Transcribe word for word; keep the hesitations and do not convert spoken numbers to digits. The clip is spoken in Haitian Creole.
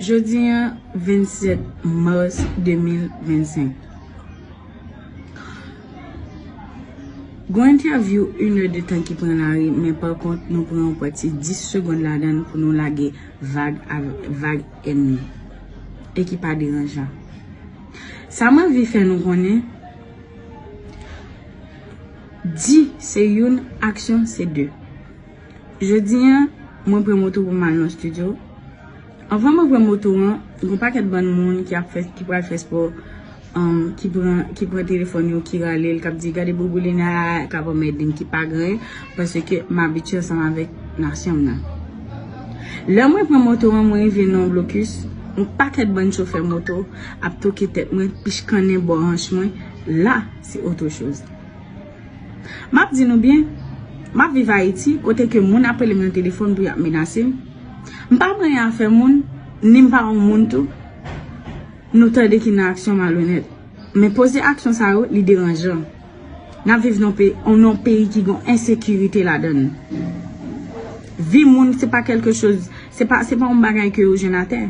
Jodi a, vennsèt mas de mil vennsenk. Gon entèvyou inè de tan ki pran lari, men pa kont, nou pran yon pati dis segonn ladan l pou nou lage vag, vag ènmi. E ki pa deranjan. Sa m anvi fè nou konnen, di se youn, aksyon se de. Jodi a, mwen pran moto pou m al nan estidyo. Anvan mwen pran moto an, gon pakèt bann moun ki ap fè, ki pral fè spò, um, ki pran, ki pran telefòn yo, ki rale l, k ap di, "Gade Bouboulina, k ap anmède m, ki pa gen anyen, paske m abitye ansanm avèk nasyon m nan." Lè mwen pran moto an, mwen rive nan yon blokis, yon pakèt bann chofè moto ap toke tèt mwen, pich kannen bò hanch mwen, la, se otre choz. M ap di nou byen, m ap viv Ayiti, kote ke moun ap rele m nan telefòn pou y ap menase m. M pa pran anyen afè moun, ni m pa yon moun tou. Nou tande ki nan aksyon malonèt. Men poze aksyon sa yo, li deranjan. N ap viv nan pe-, nan yon peyi ki gen ensekirite ladan l. Vi moun, se pa kèlke choz, se pa, se pa yon bagay ke yo jwenn atè.